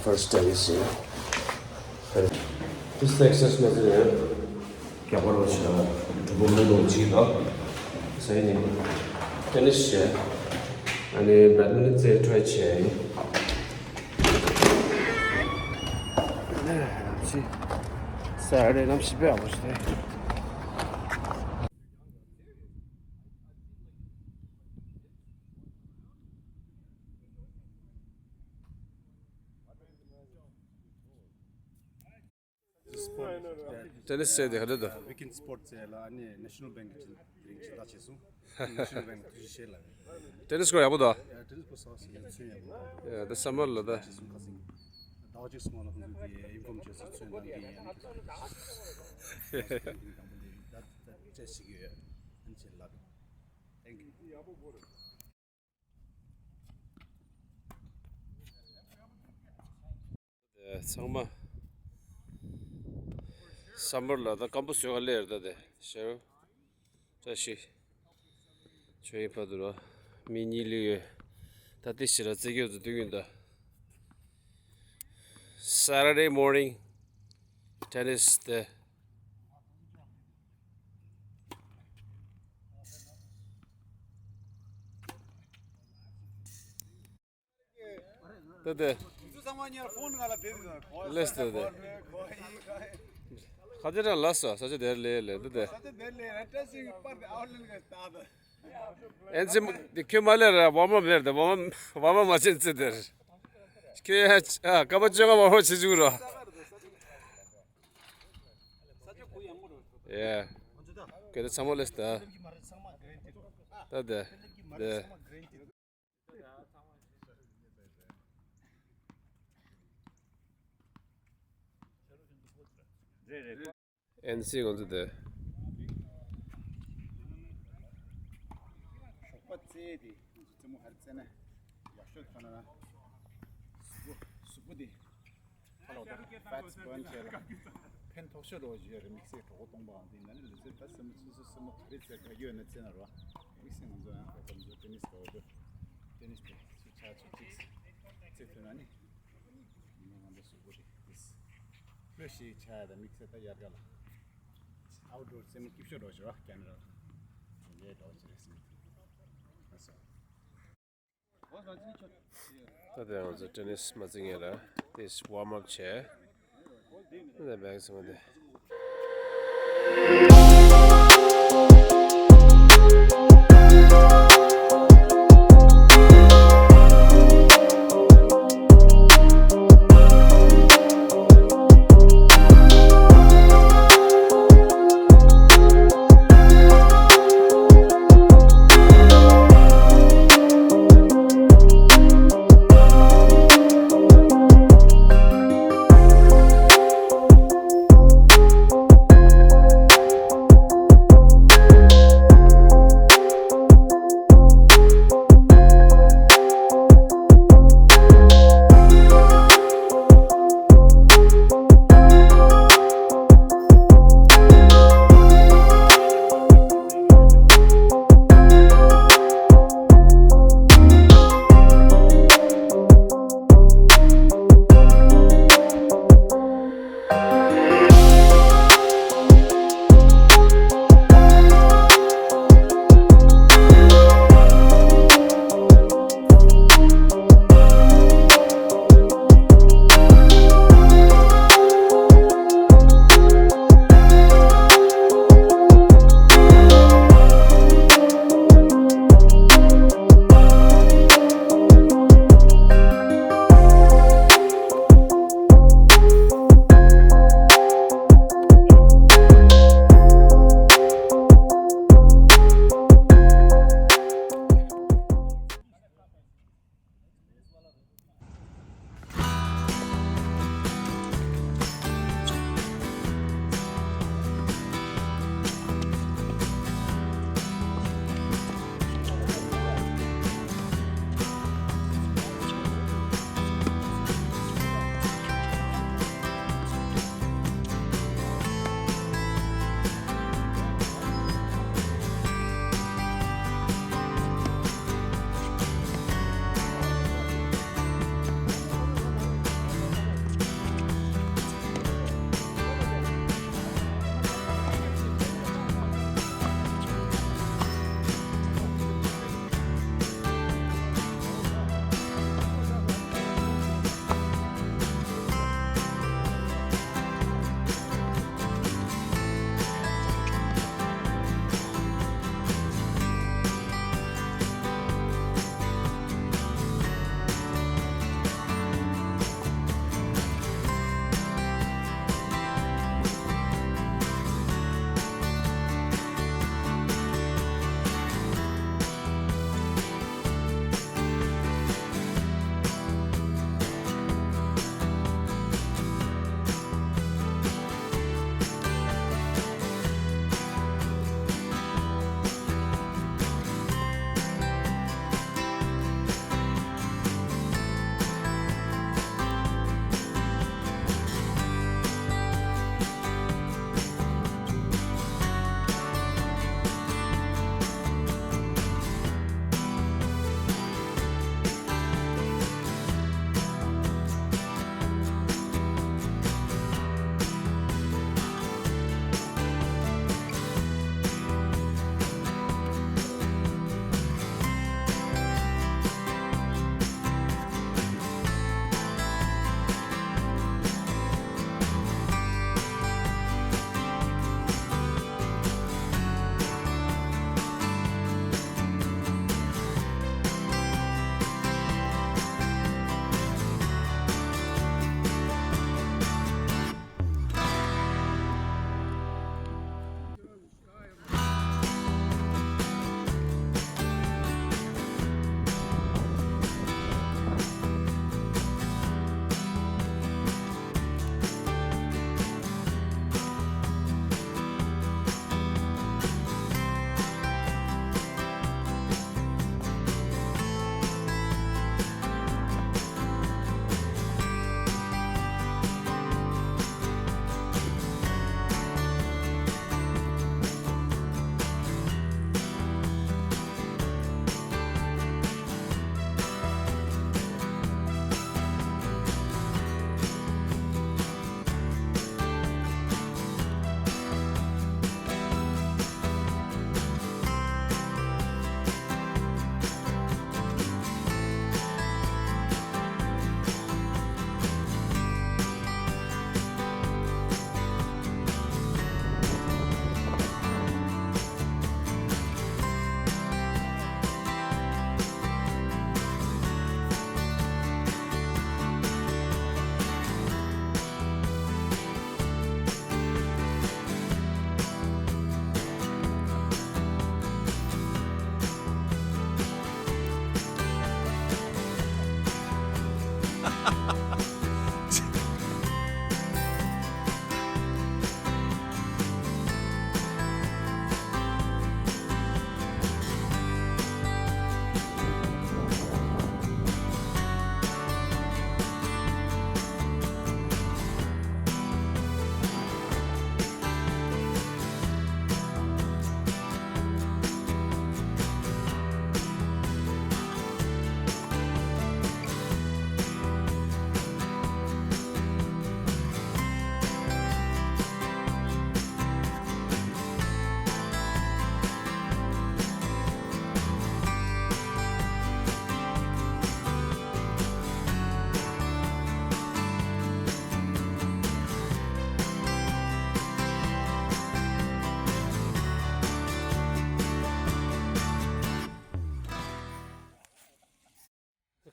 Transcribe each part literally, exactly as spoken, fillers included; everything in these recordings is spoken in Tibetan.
First tennis ཡིན། This exercise མ་ཟེར་ཡང་རྒྱག་པར་བ་ཞིག་དང་གྲུབ་པ་མི་འདུག་ཅིག་དང་ཟེར་ནི། Tennis བྱས། ཨ་ནི་badminton རྩེད་try བྱས་ཡིན། Saturday གནམ་གཤིས་དཔེ་ཡག་པོ་ཞིག་རེད། Tennis རྩེད་དེ་ག་འདྲ་འདུག Weekend sport རྩེད་ལ་ཨ་ནི་National Bank གི་དེ་རིང་ཕྱིར་ལྟ་བྱས་སོང་། National Bank ཐུགས་རྗེ་ཆེ་ལབ། Tennis court ཡག་པོ་འདུག Tennis court སོགས་ཡག་ཚོད་ཡག་པོ་འདུག Yeah, the summer ལ་ད། བྱས་སོང་ཁ་སང་། ཟླ་བ་གཅིག་སྔོན་ལ་ཁོང་ཚོས་དེ་inform བྱས་སོང་ཚོད་འདང་གི་ཡང་ཁྱེད་སོང་ཁ་སང་དེ་རིང་དང་པོ་འདི་ད་ད་བཅས་ཤིག་ཡོད། ཨ་ནི་ཕྱིར་ལབ། Thank you. དེ་ཚང་མ་summer ལ་ད་སྐམ་པོ་བཟོས་ག་སླེབས་ཡོད་རེད། ད་དེ་ཤར་བཀྲ་ཤིས་ཆོས་དབྱིངས་ཕ་དུ་ར་མི་གཉིས་ལུས་ཡོད། ད་དེ་ཕྱིར་ར་རྩེད་སྐྱོད་དུ་འདུག་ཡོད་ད། Saturday morning tennis དེ། ད་དེ། ལེས་ད་དེ། ཁ་ཆེ་རང་ལ་སོ་ས་ཆ་དེར་ལེ་ལེ་ད་དེ། ཨེན་སི་དེ་ཁྱོད་མ་ལེ་ར་warm up ལེར་དེ་warm up warm up མ་བྱེད་ཚེ་དེར། ཁྱོད་ཨ་ཀ་པ་ཅོ་ག་warm up བྱེད་བཅུག་རོ། ཡེ། ཁྱོད་དེ་ཚང་མ་ལེས་ད། ད་དེ། དེ། ཨེན་སི་ང་ཚོ་དེ། ཞོགས་པ་རྩེད་དེ་ང་ཚོ་རྩེད་མོ་ཧར་རྩེད་ན་ཡག་ཤོས་ཐོན་ན་གཟུགས་པོ་གཟུགས་པོ་དེ་ཧ་ལོ་ད་fats burn བྱས་ལ་ཕན་ཐོགས་ཤོས་རོ་ཞུ་ཡ་རེད། དམིགས་བསལ་གྲོད་ཁོག་སྟོང་པའང་དེ་ན་ནི་ལུས་རྩལ་ད་རྩེད་མོ་སོ་སོ་རྩེད་མོ་ག་རེ་རྩེད་དགའ་རྒྱུ་ཡོད་ན་རྩེད་ན་རོ། དམིགས་བསལ་ང་ཚོ་ཡང་ཁོ་ད་ང་ཚོ་ཏེ་ནིས་དགའ་བོ་འདུག་ཏེ་ནིས་དེ་ཚོ་ཆ་ཚོད་ཅིག་རྩེད་ཐུབ་ན་ནི། ང་ཚོ་གཟུགས་པོ་རེད། ལྷོད་ཞིག་ཆགས་ཡ་དང་དམིགས་བསལ་ད་དབྱར་ཁ་ལ་outdoor རྩེད་མོ་སྐྱིད་ཤོས་འགྲོ་ཞོར་ཁེ་ན་ཌ་ལ་དེ་འདྲའི་འགྲོ་ཞིག་རེད་ཟེར་ཨ་སོ། ད་ལྟ་ང་ཚོ་ཏེ་ནིས་མ་རྩེད་མཁན་ལ་དེ་warm up བྱས། ད་ལྟ་བེང་སི་མ་དེ།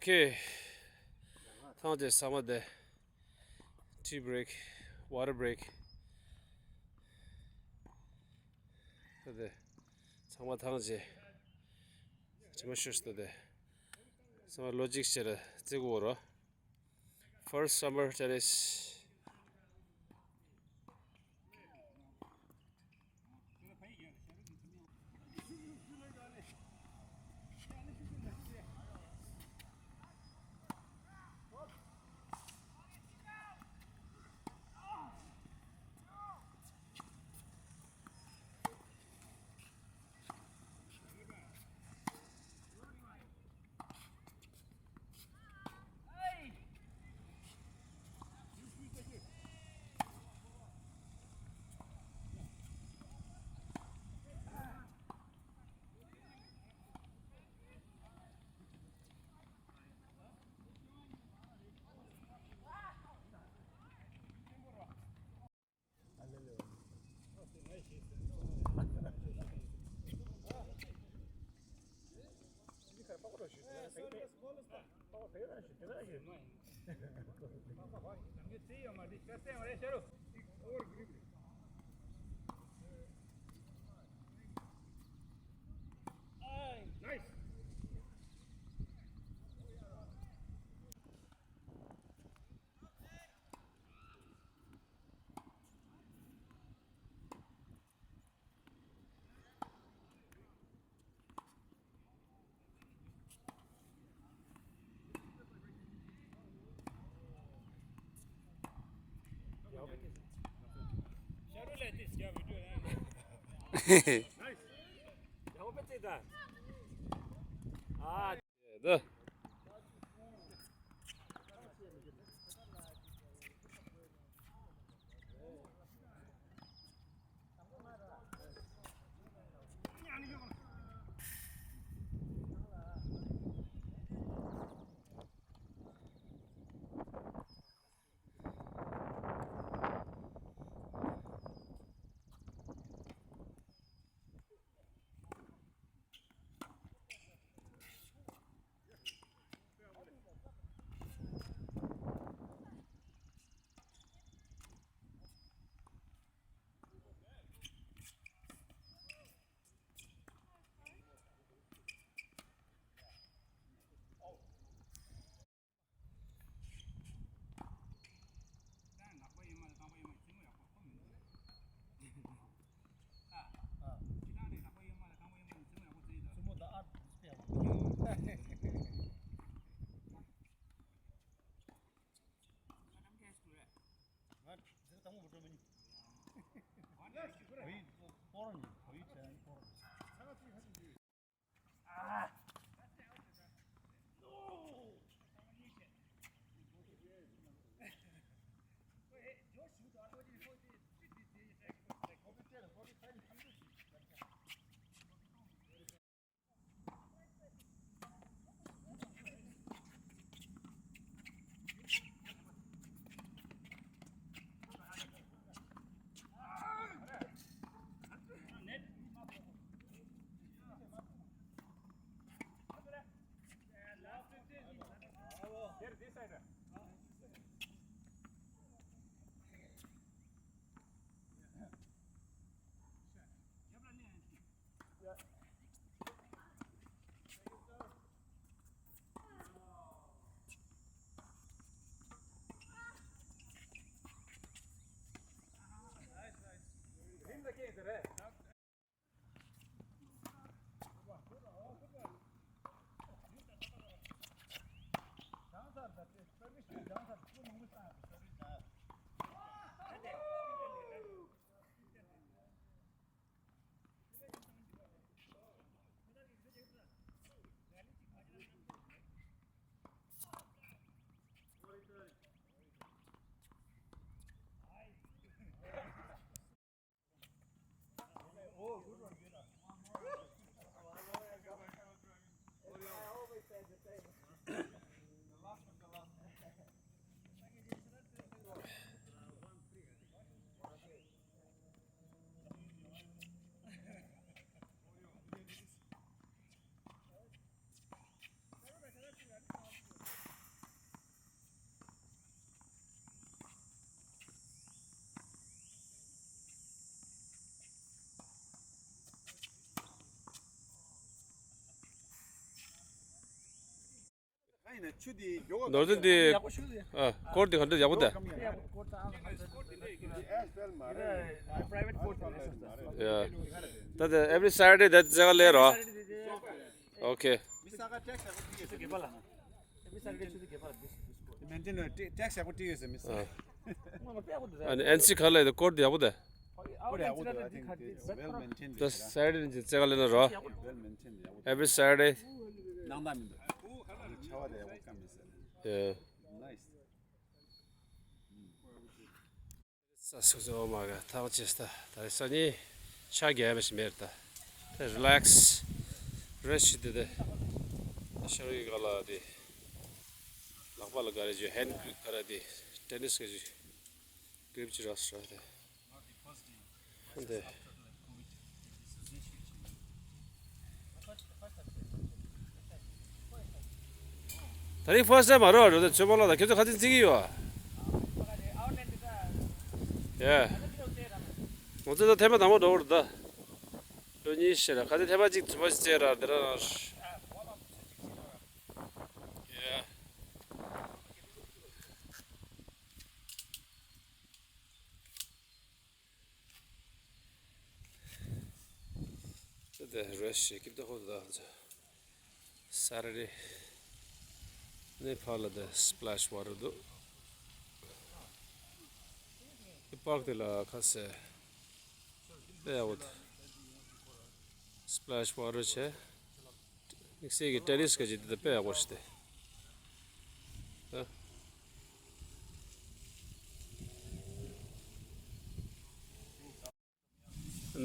ཨོ་ཁེ། ཐང་ཅེ་ཚང་མ་དེ། Tea break, water break. ད་དེ། ཚང་མ་ཐང་ཅེ། ཅི་མ་ཤོར་སྟེ་དེ། ཚང་མ་ལོ་ཅིག་ཅེ་ར་རྩེ་གོ་རོ། First summer tennis. Nice. ནོར་འཛིན་འདི། ཨ། སྐོར་འདི་ག་འདྲ་ཡག་པོ་འདུག་ཡ། ད་ལྟ་every Saturday ད་རྩེད་ག་སླེབས་རོགས། Okay. མེན་ཊེན་ཊེག་སི་ཡག་པོ་བྲིས་ཡོད་ཟེར་མི་ཟེར། ཨ་ནི་ཨེན་སི་ག་ལ་ཡོད། སྐོར་འདི་ཡག་པོ་འདུག་ད་Saturday ནི་རྩེད་ག་སླེབས་ན་རོགས། Every Saturday. Yeah. ས་སུ་ཟེར་བ་མ་ག་ཐག་ཅེས་ད་ད་རེས་སང་ཉིན་ཆ་རྒྱས་པ་ཞིག་མེད་ད། ད་རི་ལེག་སི་རེ་སི་ཊི་དེ་དེ་ཤར་གི་ག་ལ་དེ་ལག་པ་ལ་ག་རེ་ཅིག་ཧེན་གི་རིབ་ག་རེ་དེ་ཊེ་ནི་སི་གི་ཅིག་གི་རིབ་ཅིག་རག་སོང་དེ། འདི། ད་རིང་first time མ་རེད་པ། ཚོད་དཔག་ལ་ད་ཁྱོད་ཚོ་ག་ཚོད་རྩེ་གི་ཡོད་པ། ཡ། ང་ཚོ་ད་ཐེངས་མ་དང་པོ་འགྲོ་བར་ད། ལོ་གཉིས་ཤིག་ར་ག་ཚོད་ཐེངས་མ་གཅིག་ཚོད་མ་ཞིག་རྩེ་ར་འདི་ར་ར། ཡ། དེ་རེ་ཞིག་གི་ད་ཧོ་ད་ཚ་ས་རེ་རེ། ནས་ཕར་ལ་དེ་སི་པི་ལེ་ཤི་ཝ་ཊར་འདུག་དེ་པཱརྐ་དེ་ལ་ཁ་ཟས་དེ་ཡག་པོ་འདུག་སི་པི་ལེ་ཤི་ཝ་ཊར་བྱས། དམིགས་བསལ་གྱི་ཊེ་ནི་སི་ག་ཅིག་དེ་དཔེ་ཡག་པོ་ཞིག་སྟེ། ཨ།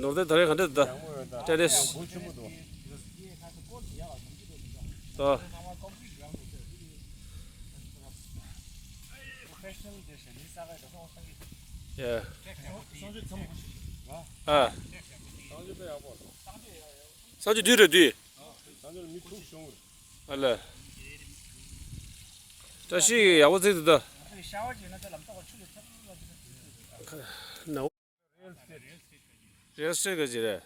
ནོར་དེ་ད་རེས་ག་འདྲ་འདུག་ཊེ་ནི་སི། ད། ཡ། ཨ། སང་ཉིན་དུས་རེད་དུས། ཨ་ལ། བཀྲ་ཤིས་ཡག་པོ་བརྩེགས་འདུག་ད། རི་ཡལ་སི་ཊེཊ་ག་ཅི་རེད།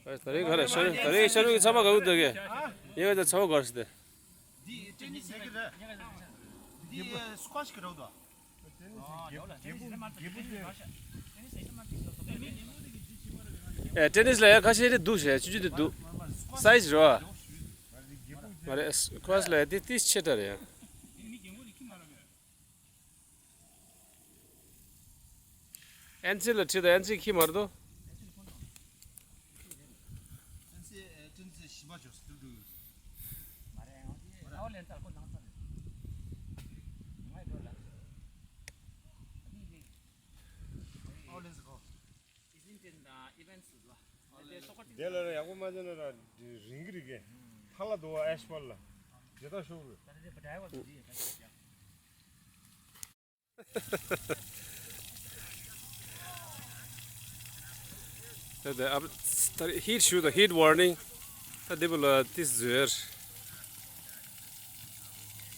ད་རེས་ག་རེ་ཤར་ད་རེས་ཤར་གི་ཚ་བ་ག་གི་འདུག་གི་ཡིན་ད་ཚ་བ་གར་སི་ཏེ། འདི་ཊེ་ནི་སི་ཡ་གི་རེད། འདི་སི་ཀོ་ཤི་གི་རེད་དོ། ཨེ་ཊེ་ནི་སི་ལ་ཡ་ཁ་ཤས་རེ་འདུག་ཞེས་ཆུ་ཆུ་དེ་འདུག་སའི་ཛི་རེད་བ། མ་རེད་སི་ཀོ་ཤི་ལ་ཡ་དེ་ཏིས་ཆེ་དྲགས་རེད་ཡ། ཨེན་སི་ལ་ཁྲིད་དང་ཨེན་སི་ཁྱི་མར་དོ། དེ་ལ་ཡག་པོ་མ་བྱས་ན་ར་རིང་གི་རིག་གི་ཐ་ལ་དོ་ཨེ་ཤི་པར་ལ་དེ་ད་ཤོག་རུ། ད་དེ་ཨ་ད་ཧིཊ་ཞུ་དང་ཧིཊ་ཝར་ནིང་། ད་འདི་བུ་ལ་ཏིས་ཟེར།